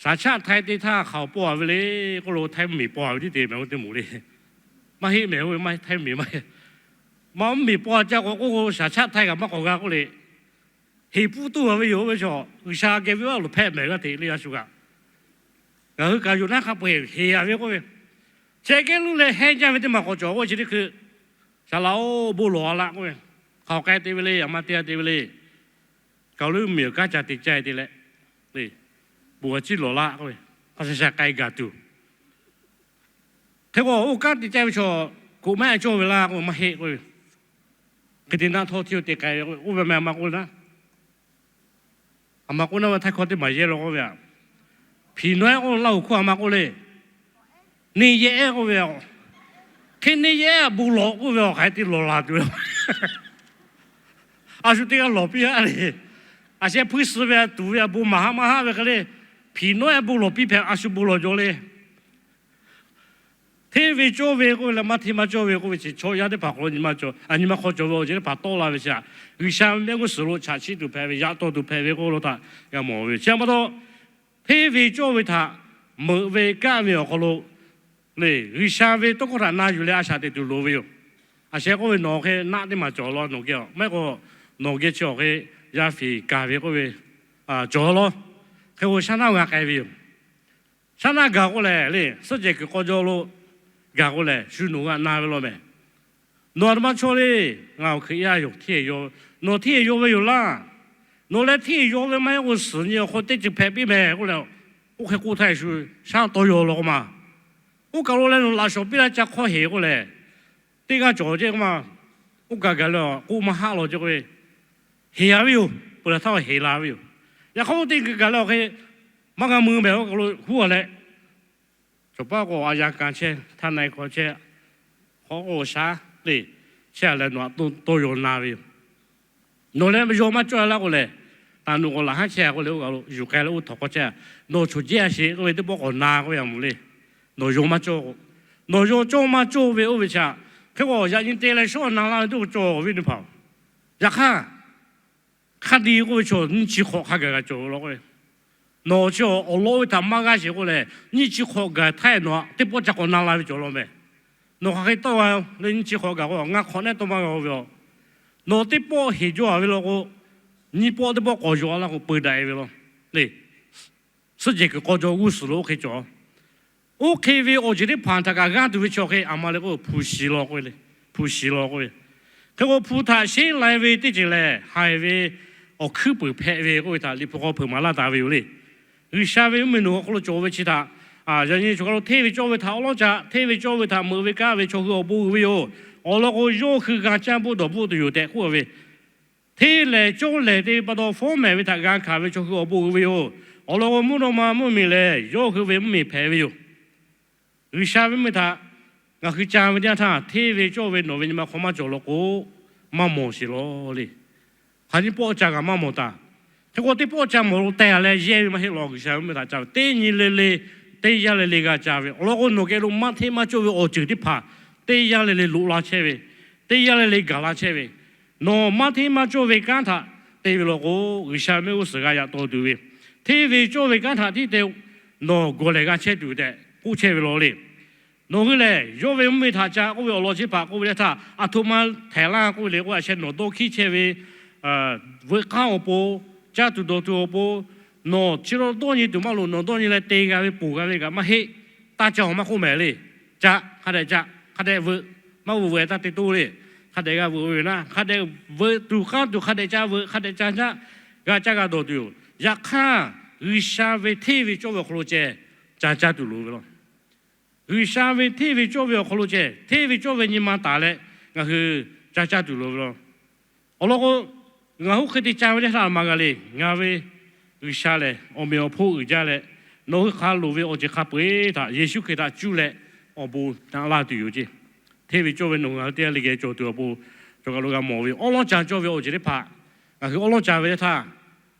Shaˍ chaˆ htaiˇ teˇ htaˇ hk'aˬ paw a ve le k'oˆ lo, htaiˇ mvuhˇmiˬ paw a ve tiˉ te mehˍ k'oˆ teˇ moˍ le. Maˇ heˆ mehˍ k'oˆ ve, maˇ heˆ, htaiˇ mvuhˇmiˬ maˇ heˆ. Maˇ mvuhˇmiˬ paw a ca k'o k'oˆ k'o, shaˍ chaˆ htaiˇ kaꞈ maˇ k'awꞈ g'a k'oˆ le. Heˍ puiˉ tuˬ a ve yoˬ ve chaw, G'uiˬsha geh ve a loˍ hpehꞈ mehˍ g'aˇ hteꞈ le a shu kaꞈ. Ngaˬ hui kaꞈ yoˬ naˉ hk'a peu-eˬ heˍ a ve k'oˆ ve, chehˇ kehˉ luˇ leh hehnˇ jaˇ ve teˇ maˬ k'awꞈ cawˬ k'oˆ ve chi teˇ hkui, shaˍ laꞈ-oˬ, bon lawˬ a laˇ k'oˆ ve, hk'aˬ k'ai te ve le, a ma te a te ve le. Kaˬ lo mvuhˇmiˬ awˬ kanˉ ca te caˇ e te leh, le, bon a ciˉ lawˬ laˇ k'oˆ ve, hk'a sha sha k'ai gaˬ tuˬ. Hk'e k'o, oˇ kanˉ te caˇ ve chaw k'oꞈ maˇ cawˇ ve laˇ k'oˆ ve, maˇ heˆ k'oˆ ve. Hk'e te naˆ htawˇ hteˇ te k'ai ve k'oˆ ve, oˇ ve meh a ma k'oˆ le naˉ. A ma k'oˆ naˉ ve, htaiˇ hkawˇ teˇ maˬ yehˇ law k'oˆ ve a, hpiˍ nawˉ ehˉ k'oˆ, Laˇ huˍ hkawˇ a ma k'oˆ le, neˇ yehˇ ehˉ k'oˆ ve a. Hk'e neˇ yehˇ ehˉ a bon lawˬ k'oˆ ve a, hk'aˬ hk'e te lawˬ laˬ tuˬ ve. A shu teˇ g'aˇ lawˬ piˇ haˆ le. A sheh hpuiˇ suh ve a tuˍ ve a bon maˍ haˆ maˇ haˆ ve hk'e le, hpiˍ nawˉ ehˉ bon lawˬ piˇ hpehꞈ, a shu bon lawˬ jaw le. Hteˇ ve cawˇ ve k'oˆ ve leh maˇ hteˇ maˇ cawˇ ve k'oˆ ve chi chaw yaˇ teˇ hpaˍ hk'aw lo nyi ma cawˬ, a nyi ma hk'aw cawˬ ve awˬ ceuˬ teˇ hpaˍ tawˆ la ve chi htaꞈ G'uiˬsha ve mehˆ g'uˇ suhˍ lo chaꞈ chiˆ tuˬ hpehꞈ ve, yaꞈ taw tuˬ hpehꞈ ve k'oˆ lo htaꞈ g'a mawˬ ve. Chi pa taw, hteˇ ve cawˇ ve htaꞈ meuꞈ ve kaˆ ve awˬ hk'aw lo le, G'uiˬsha ve tawˇ hkawˇ htaꞈ na yuˬ leh a shaꞈ teꞈ tuˬ loˍ ve yoˬ. A sheh k'oˆ ve, Nawˬ hk'e naˆ teˇ maˬ cawˬ law nawˬ geh a, maˇ heˆ k'o nawˬ geh chi awˬ hk'e yaˇ fiˍ kaˬ ve k'oˆ ve cawˬ law. Hk'e k'o shaˉ naˆ g'a k'ai ve yoˬ. Shaˉ naˆ gaˬ k'o lehˬ le, suhˉ jehˬ kuiˬ k'aw jaw lo gaˬ k'o lehˬ, shu nawˬ g'a na ve law mehˍ. Nawˬ a htoꞈ ma chaw le, ngaˬ awˬ Hkriꞈ yaˇ yoˬ, hteˇ yaw, nawˬ hteˇ yaw ve yoˬ laˇ. Nawˬ leh hteˇ yaw ve maˇ heˆ k'o suhˍ nyi awˬ hk'aw teˇ ceuˬ hpehꞈ piˇ mehˍ k'oˆ leh, Oˇ hk'e k'oˆ htaˇ, Yeˍsuˆ shaˉ tawˇ yaw law k'o ma, oˇ kaˬ lo leh nawˬ laꞈ shawˍ piˇ laˇ ca hk'awˇ heˍ k'oˆ lehˬ, teˇ g'aˇ cawˬ ceˇ k'oˆ ma, oˇ kaˬ gaˬ leh k'oˆ maˇ haˆ law ceˇ k'o, heˍ la ve yoˬ. Peuˬ laˬ htaˇ heˍ la ve yoˬ. Yaꞈ hk'aˇ oˇ teˇ gaˬ leh awˬ hk'e maˇ g'a mui mehˍ, oˇ kaˬ lo huˉ a leh, cawˬ paˉ k'o a yaˇ kanˍ chehˇ, htaˇ na e hk'aw chehˇ, hk'aw k'o shaˉ le, chehˇ a leh nawˬ htaꞈ tawˇ yaw na ve yoˬ. Nawˬ leh yaw maˇ cawˇ laˇ k'o lehˬ, taˍ nuˬ k'awꞈ laꞈ haˉ chehˇ a k'oˆ leh, oˇ kaˬ lo yuˬ k'ai leh oˇ htawnˍ hk'aw chehˇ a, nawˬ chaw jehˇ a sheˍ k'oˆ ve teˇ pawˆ k'awꞈ na k'oˆ ve a moˍ le. Nawˬ yaw maˇ cawˇ k'o, nawˬ yaw cawˇ maˇ cawˇ ve oˇ ve chaꞈ, hk'e k'o yaꞈ nyi te leh shawˉ na laˇ ve teˇ k'o cawˬ ve teˇ hpaˍ-oˬ. Yaꞈ hk'aˇ, hk'a te k'oˆ ve chaw nyiˇ chi hk'awꞈ hk'a gaˬ g'a cawˬ ve law k'o, nawˬ chi awˬ lawn ve htaꞈ maˇ g'aˇ sheˍ k'oˆ lehˬ, nyiˇ chi hk'awꞈ gaˬ htaˇ nawˬ teˇ pawˆ ca k'awꞈ na la ve cawˬ law mehˍ. Nawˬ hk'aˬ hk'e tawˇ g'a leh nyiˇ chi hk'awꞈ gaˬ k'o, ngaˇ hk'awꞈ nehˉ tawˇ maˇ g'a ve a. Nawˬ teˇ pawˆ heˍ jaw a ve law k'o, nyiˇ pawˆ teˇ pawˆ k'awꞈ yaw laˇ k'o peu daꞈ e ve law le. Suhˆ jehˬ kuiˬ k'aw jaw g'uˇ suhˍ lo oˇ hk'e cawˬ. Oˇ hk'e ve awˬ ceuˬ teˇ hpaˍ htaꞈ kaꞈ g'aˇ tuˬ ve chaw hk'e a ma le k'o, hpu shi law k'o, hpu shi law k'o ve, hk'e k'o hpu htaꞈ sheˉ lai ve teˇ ceuˬ lehˬ, haiˬ ve awˬ hkuiˉ puiˍ hpehꞈ ve k'oˆ ve htaꞈ Liꞈ hpu hk'aw hpeuꞈ maˍ laˇ taˍ ve yoˬ le. G'uiˬsha ve mvuhˇmiˬ nawˬ awˬ hk'aw lo cawˬ ve chi htaꞈ, yaꞈ nyi chaw hk'aw lo hteˇ ve cawˇ ve htaꞈ awˉ lawˉ ca, hteˇ ve cawˇ ve htaꞈ meuꞈ ve kaˇ ve chaw hui awˬ bon uiˍ ve yoˬ. Awˬ lawn k'o, yawˇ hui g'a caˇ bvuhˆ dawˬ bvuhˆ tuˬ yoˬ tehꞈ k'oˆ ve, hteˇ lehˬ cawˇ lehˬ te ve pa taw fawˉ mehˍ ve htaꞈ g'a hkanˍ ve chaw hui awˬ bon uiˍ ve yoˬ. Awˬ lawn k'o, mvuhˇ naw ma mvuhˇmiˬ lehˬ, yawˇ hui ve mvuhˇmiˬ hpehꞈ ve yoˬ. G'uiˬsha ve mvuhˇmiˬ htaꞈ ngaˬ hui ca ve teˇ yanˇ htaˇ, hteˇ ve cawˇ ve nawˬ ve nyi ma hk'aw maˇ cawˬ law k'o, maˇ mawˬ sheˍ law le. Hk'aˬ nyiˇ pawˆ ca g'a maˇ mawˬ taˍ. Hk'e k'o teˇ pawˆ ca mawˬ lo teh a leh yehˇ ve maˇ heˆ law. G'uiˬsha ve mvuhˇmiˬ htaꞈ ca ve teˇ nyi le le, teˇ yanˇ le le g'a ca ve. Awˬ lawn k'o, nawˬ geh lo maˇ hteˇ maˇ cawˇ ve awˬ ceuˬ teˇ hpaˍ teˇ yanˇ le le loꞈ la chehˇ ve, teˇ yanˇ le le gaˬ la chehˇ ve, nawˬ maˇ hteˇ maˇ cawˇ ve kanˉ htaꞈ te ve law k'o, G'uiˬsha mehˆ g'uˇ suhˍ g'a yaꞈ taw tuˬ ve, hteˇ ve cawˇ ve kanˉ htaꞈ tiˉ te nawˬ gawˬ lehˬ g'a chehˇ tuˬ tehꞈ k'oˆ chehˇ ve law le. Nawˬ hui lehˬ, yawˇ ve mvuhˇmiˬ htaꞈ ca k'oˆ ve awˬ lawn chi hpaˍ k'oˆ ve teˇ htaˇ, a htoꞈ ma htehˍ laˇ k'oˆ ve le k'o, a sheh nawˬ dawˇ hkiˉ chehˇ ve, veuꞈ k'aˉ awˬ pon, caˇ tuˬ dawˬ tuˬ awˬ pon, nawˬ chi lawˇ dawˇ nyi tuˬ maˇ loˍ. Nawˬ dawˇ nyi leh te g'a ve ponˬ g'a ve kaꞈ maˇ heˆ. Taˇ ca awˬ maˇ k'oˆ mehˍ le. Ca, hk'a dehꞈ ca, hk'a dehꞈ veuꞈ, maˇ veuꞈ veuꞈ taˇ te toˇ le. Hk'a dehꞈ g'a veuꞈ ve naˉ, hk'a dehꞈ veuꞈ tuˬ k'aˉ tuˬ hk'a dehꞈ ca veuꞈ, hk'a dehꞈ ca caˇ, g'a caˇ g'a dawˬ tuˬ yoˬ. Yaꞈ hk'aˇ, G'uiˬsha ve hteˇ ve cawˇ ve awˬ hk'aw lo ceh ca caˇ tuˬ loˍ ve law. G'uiˬsha ve hteˇ ve cawˇ ve awˬ hk'aw lo ceh, hteˇ ve cawˇ ve nyi ma taˍ leh ngaˬ hui ca caˇ tuˬ loˍ ve law. Awˬ lawn k'o, ngaˬ hui hk'e te ca ve teˇ htaˇ a ma g'a le. Ngaˬ ve G'uiˬsha lehˬ, awˬ meꞈ awˬ hponˇ uiˍ jaˇ leh, nawˬ hui hk'a loˍ ve awˬ ceuˬ hk'a peu-eˬ htaꞈ Yeˍsuˆ Hkriꞈ htaꞈ cuˇ leh awˬ bon naꞈ laˇ tuˬ yoˬ ceˇ. Hteˇ ve cawˇ ve nawˬ hui ngaˬ hui teˇ g'aˇ le geh cawˬ tuˬ awˬ pon, cawˬ kaˬ lo g'a mawˬ ve awˉ lawˉ ca cawˇ ve awˬ ceuˬ teˇ hpaˍ ngaˬ hui awˉ lawˉ ca ve teˇ htaˇ,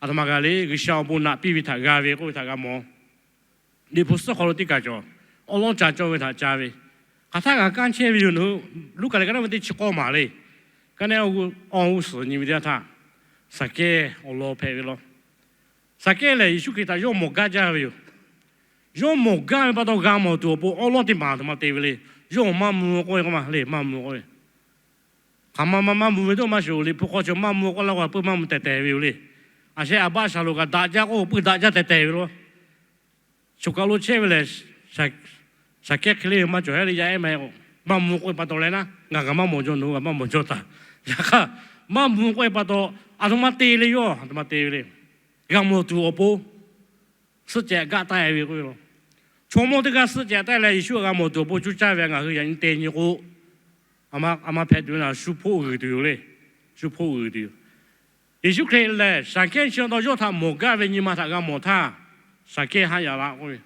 a htoꞈ ma g'a le. G'uiˬsha awˬ bon naꞈ piˇ ve htaꞈ g'a ve k'oˆ ve htaꞈ g'a mawˬ. Liꞈ hpu suhˉ hk'aw lo teˇ kaˬ cawˬ, awˉ lawˉ ca cawˇ ve htaꞈ ca ve. Hk'aˬ htaˇ ngaˬ kanˉ chehˇ ve yoˬ. Nawˬ hui Luˉkaꞈ lehˬ ka naˉ ve teˇ chi k'awˇ maˍ le. Ka naˉ awˇ g'uˇ suhˍ nyi ve teˇ yanˇ htaˇ, Saˍkehˇ awˬ lawn hpehꞈ ve law. Saˍkehˇ lehˬ, Yeˍsuˆ Hkriꞈ htaꞈ yawˇ mawˬ gaˇ jaˇ ve yoˬ. Yawˇ mawˬ gaˇ ve pa taw g'a mawˬ tuˬ awˬ pon awˉ lawˉ teˇ maˬ a htoꞈ ma te ve le. Yawˇ maˇ mvuh k'oˆ ve k'o ma le, maˇ mvuh k'oˆ ve. Hk'aˬ ma ma maˇ mvuh ve teˇ maˇ shuˍ, Liꞈ hpu hk'aw cawˬ maˇ mvuh k'oˆ laˇ k'o, peuˬ maˇ mvuh tehˬ tehˬ ve yoˬ le. A sheh a baˆ shaˍ loˍ kaꞈ daꞈ jaˇ k'o, peuˬ daꞈ jaˇ tehˬ tehˬ ve law. Choˬ kaˬ lo chehˇ ve lehˬ, Saˍkehˇ hk'e le maˇ cawˬ heˆ le. Yaˇ ehˉ ma e k'o, maˇ mvuh k'oˆ ve pa taw leh naˉ, ngaˬ kaꞈ maˇ mawˬ jaw, nawˬ hui kaꞈ maˇ mawˬ jaw taˍ. Yaꞈ hk'aˇ, maˇ mvuh k'oˆ ve pa taw, a htoꞈ ma te le, yawˇ a htoꞈ ma te ve le. G'a mawˬ tuˬ awˬ pon suhˆ cehˬ gaˆ taˆ e ve k'oˆ ve law. Chaw mawˇ teˇ g'aˇ suhˆ cehˬ taˆ e leh Yeˍsuˆ g'a mawˬ tuˬ awˬ pon cuˇ caˇ ve, ngaˬ hui yaꞈ nyi te nyi k'o, a ma hpehꞈ tuˬ ve naˬ, shu hpoˆ g'uiˬ tuˬ yoˬ le. Shu hpoˆ g'uiˬ tuˬ yoˬ. Yeˍsuˆ Hkriꞈ lehˬ, Saˍkehˇ chi taw yawˇ htaꞈ mawˬ gaˇ ve nyi ma htaꞈ g'a mawˬ htaˇ, Saˍkehˇ haˆ yaꞈ la k'oˆ ve,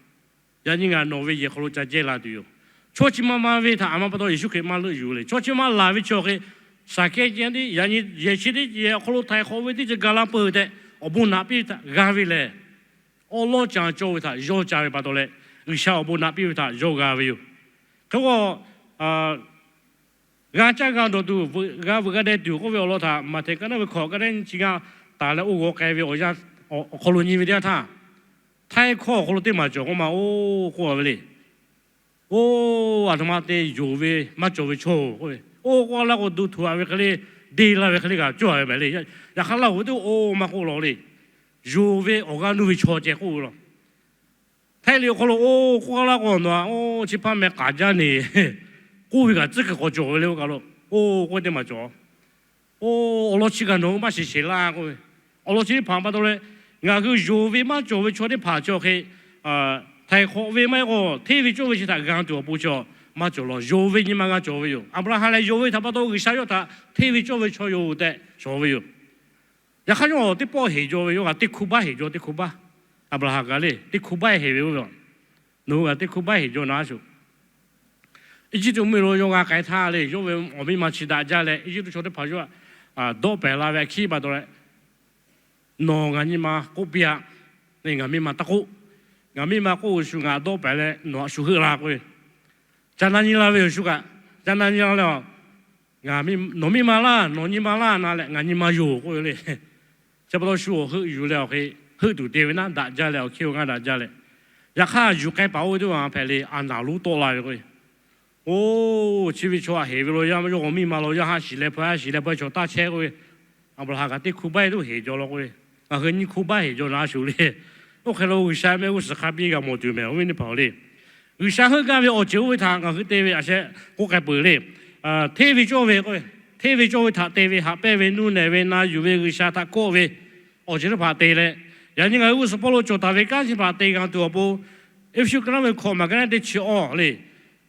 yaꞈ nyi ngaˬ nawˬ ve yehˬ hk'aw lo ca jehˇ la tuˬ yoˬ. Chaw chi ma ma ve htaꞈ a ma pa taw Yeˍsuˆ Hkriꞈ maˇ leuˆ yuˬ le. Chaw chi ma laˬ ve chaw hk'e, Saˍkehˇ yaꞈ nyi yehˬ chi teˇ yehˬ awˬ hk'aw lo htaiˍ hk'awꞈ ve teˇ ceuˬ gaˬ la peuˬ tehꞈ awˬ bon naꞈ piˇ ve htaꞈ g'a ve lehˬ, awˉ lawˉ ca cawˇ ve htaꞈ yawˇ ca ve pa taw leh, G'uiˬsha awˬ bon naꞈ piˇ ve htaꞈ yawˇ g'a ve yoˬ. Hk'e k'o, g'a caˇ g'a dawˬ tuˬ, g'a veuꞈ g'a deh tuˬ k'oˆ ve awˬ lawn htaꞈ Maꞈhtehˍ ka naˉ ve hkawꞈ ka naˉ nyi chi ngaˇ taˍ leh oˇ g'aw k'ai ve awˬ yanˇ awˬ hk'aw lo nyi ve teˇ yanˇ htaˇ, htaiˇ hkawˇ awˬ hk'aw lo teˇ maˬ cawˬ k'oˆ ma, oˇ k'oˆ a ve le. Oˇ, a htoꞈ ma te yonˍ ve maˇ cawˬ ve chaw k'oˆ ve, oˇ k'oˆ laˇ k'o, duˇ htuꞈ a ve hk'e le, deˇ laˇ ve hk'e le kaꞈ cawˬ a ve mehˍ le. Yaꞈ hk'aˇ Laˇ huˍ ve teˇ oˇ maˇ k'oˆ law le. Yonˍ ve awˬ g'aˇ nuˇ ve chaw ceh k'oˆ ve law. Htaiˇ liꞈ awˬ hk'aw lo oˇ k'oˆ laˇ k'o, nawˬ a oˇ chi hpaˇ meh k'aˍ jaˇ neˬ k'oˆ ve kaꞈ tcuhˉ kuiˬ k'awꞈ cawˬ ve le. Oˇ kaˬ lo oˇ k'oˆ ve teˇ maˬ cawˬ. Oˇ, awˬ lawn chi kaꞈ nawˬ hui maˇ shiˍ sheˍ laˇ k'oˆ ve, awˬ lawn chi teˇ hpaˍ pa taw leh, ngaˬ hui yonˍ ve maˇ cawˬ ve chaw teˇ hpaˍ chi awˬ hk'e htaiˍ hk'awꞈ ve maˇ heˆ k'o, hteˇ ve cawˇ ve chi htaꞈ g'a tuˬ awˬ pon chi maˇ cawˬ law. Yonˍ ve nyi ma g'a cawˬ ve yoˬ. Aˍbraˍhanˍ lehˬ yonˍ ve htaꞈ pa taw G'uiˬsha yawˇ htaꞈ hteˇ ve cawˇ ve chaw yoˬ tehꞈ cawˬ ve yoˬ. Yaꞈ hk'aˇ yawˇ teˇ pawˆ heˍ jaw ve, yawˇ g'a teˇ hkuˇ baˆ heˍ jaw, teˇ hkuˇ baˆ. Aˍbraˍhanˍ kaꞈ le teˇ hkuˇ baˆ heˍ ve yoˬ. Nawˬ hui g'a teˇ hkuˇ baˆ heˍ jaw na a shuˍ. Eˇjiˇtuꞈ mvuhˇmiˬ lo yawˇ g'a k'ai htaˇ le, yawˇ ve awˬ miˇ ma chi daꞈ jaˇ leh, Eˇjiˇtuꞈ chaw teˇ hpaˍ yawˇ dawˆ pehˍ la ve a hkiˉ pa taw leh, nawˬ ngaˬ nyi ma k'oˆ piˇ-aꞈ. Ngaˬ miˇ ma taˇ k'oˆ. Ngaˬ miˇ ma k'oˆ ve shu ngaˬ dawˆ pehˍ leh nawˬ htaꞈ shu heuˆ la k'oˆ ve. Ca na nyi la ve yoˬ shu kaꞈ. Ca na nyi la leh, nawˬ miˇ ma laˇ, nawˬ nyi ma laˇ na leh ngaˬ nyi ma yoˬ k'oˆ ve le. Chi pa taw shu awˬ heuˆ yuˬ leh awˬ hk'e heuˆ tuˬ te ve naˉ, daꞈ jaˇ leh awˬ hkiˇ awˬ ngaˇ daꞈ jaˇ leh, yaꞈ hk'aˇ yuˬ k'ai paˍ oˇ ve teˇ hpaˍ hpehꞈ le, a naˍ lonˉ tawˆ la ve k'o, oˇ chi ve chaw htaꞈ heˍ ve law yaˇ, yawˇ awˬ miˇ ma law yaˇ haˆ shiˍ leh hpaw, haˆ shiˍ leh hpaw, chaw taˇ chehˇ k'oˆ ve. Aˍbraˍhanˍ kaꞈ teˇ hk'u baiˇ tuˬ heˍ jaw law k'oˆ ve, ngaˬ hui nyiˇ hk'u baiˇ heˍ jaw na a shuˍ le. Oˇ hk'e lo G'uiˬsha mehˆ g'uˇ suhˍ hk'a biˇ g'a mawˬ tuˬ mehˍ, awˬ viˉ teˇ hpaˍ-oˬ le. G'uiˬsha heuˆ gaˇ ve awˬ ceuˬ oˇ ve htaꞈ ngaˬ hui te ve a sheh k'oˆ k'ai peuˬ le. Hteˇ ve cawˇ ve k'o, hteˇ ve cawˇ ve htaꞈ te ve, haꞈ pehnˇ ve, nuˇ nehˬ ve, na yuˬ ve, G'uiˬsha htaꞈ kawˆ ve awˬ ceuˬ teˇ hpaˍ te leh, yaꞈ nyi ngaˬ hui g'uˇ suhˍ hpawˇ lo cawˬ taˍ ve kanˉ chi hpaˍ te g'a tuˬ awˬ pon, Eˇfeˇsuꞈ ka naˉ ve hkawꞈ maˬ ka naˉ teˇ chi awˬ le,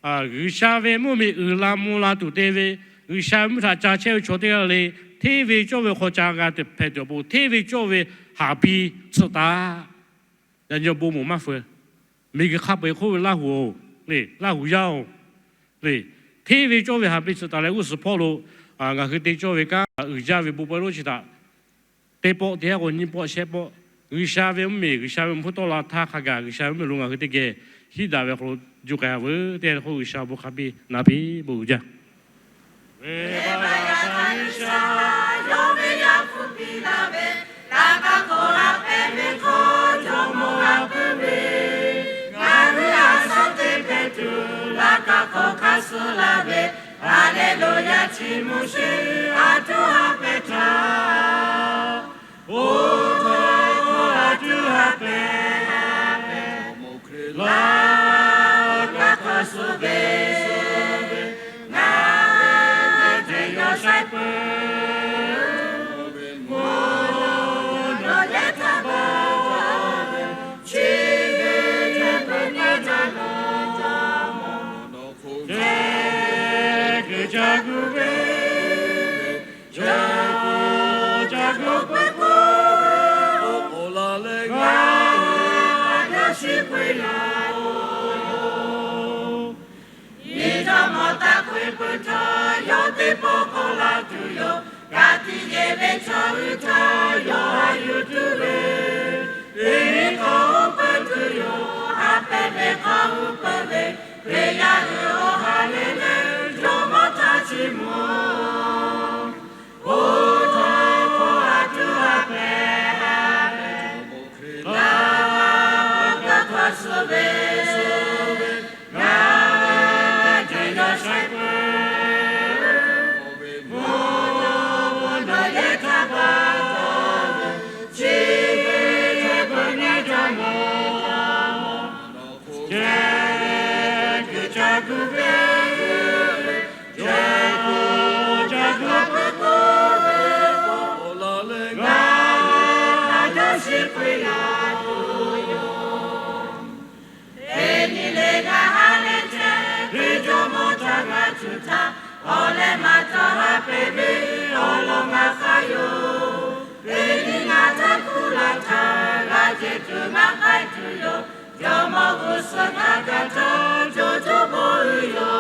G'uiˬsha ve mvuhˇmiˬ uiˍ la mvuh la tuˬ te ve, G'uiˬsha ve mvuhˇ htaꞈ ca chehˇ ve chaw teˇ g'aˇ le, hteˇ ve cawˇ ve hk'aw ca g'a tuˬ hpehꞈ tuˬ awˬ pon, hteˇ ve cawˇ ve haꞈ piˇ tsuhꞈ taˍ. Yaꞈ nyi awˬ bon moˍ maˇ feu. Miˬguiˬ hk'a peu-eˬ hk'oˆ ve Laˇ huˍ-oˬ le, Laˇ huˍ yaˇ-oˬ le, hteˇ ve cawˇ ve haꞈ piˇ tsuhꞈ taˍ leh g'uˇ suhˍ hpawˇ lo ngaˬ hui te cawˇ ve kanˉ uiˍ jaˇ ve bon pawehˇ lonˉ chi htaꞈ teˇ pawˆ teˇ yanˇ k'o nyiˇ pawˆ shehˆ pawˆ, G'uiˬsha ve mvuhˇmiˬ, G'uiˬsha ve mvuhˇ tawˆ la htaˇ hk'a gaˬ G'uiˬsha ve mvuhˇmiˬ lo ngaˬ hui teˇ geh hiˉ daꞈ ve hk'aw lo juˇ k'ai-a veuˬ tehꞈ k'oˆ, G'uiˬsha awˬ bon hk'a biˇ na piˇ bon uiˍ jaˇ. Venˇbaˆ yaˇ htaˇ G'uiˬsha yawˇ ve Yaˇ hpu piˇ laˇ ve, laꞈ ka hk'oˆ haꞈ pehnˇ ve hk'aw jawˇmawˇ g'a puiˉ ve, ngaˬ hui a shaꞈ teꞈ hpehꞈ tuˬ laꞈ ka hk'oˆ hk'a suh laˇ ve, Haˍleˍluˍyaˍ, chiˇ mvuh sheˍ, a tuˉ haꞈ pehnˇ htaˇ, oˇ htaˇ hk'aw a tuˉ haꞈ pehnˇ, laꞈ ka hk'a suh ve, ngaˬ ve teˇ yawˇ shaiˍ peuˬ, mvuhˇ naw leh htaˇ baˬ, chi ve htaꞈ peuˬ nyi jaˇ lawˬ, jehˬ kuiˬ ca gu ve, jehˬ kuiˬ ca gu peuˬ k'o, oˇ k'o la leh g'a, g'a shiˍ k'oˆ ve yoˬ. Nyi jawˇmawˇ taˇ k'oˆ peuˬ htaˇ, yawˇ teˇ pawˆ k'awꞈ la tuˬ yoˬ. Ka tiꞈ yeˬ ve chaw hui htaꞈ yawˇ haꞈ yuˬ tuˬ ve, teˇ hk'awꞈ oˇ peuˬ tuˬ yoˬ. Haꞈ pehnˇ ve hk'aw oˇ peuˬ ve, Hkriꞈ yaˇ hui awˬ ha lehˬ leh, jawˇmawˇ htaꞈ chiˇ mvuh. Oˇ htaˇ hk'aw a tuˉ haꞈ pehnˇ, laꞈ ka hk'a suh ve, ngaˬ ve teˇ yawˇ shaiˍ peuˬ, mvuhˇ naw leh htaˇ baˬ, chi ve htaꞈ peuˬ nyi jaˇ lawˬ, jehˬ kuiˬ ca gu ve, jehˬ kuiˬ ca gu peuˬ k'o, oˇ la leh g'a, g'a shiˍ k'oˆ ve yoˬ. Teˇ nyi le ngaˬ ha lehˬ chehˇ ve jawˇmawˇ htaꞈ g'a tuˬ htaˇ, awˬ leh maˇ taˇ haꞈ pehnˇ ve awˬ lawn maˇ hk'aˇ yoˬ. Teˇ nyi ngaˬ htaꞈ kuˬ laˇ htaˇ, g'a ceˬ tuˬ maˇ k'ai tuˬ yoˬ. Jawˇmawˇ g'uˇ suhˍ htaꞈ kaꞈ htaˇ co co bon uiˍ yoˬ.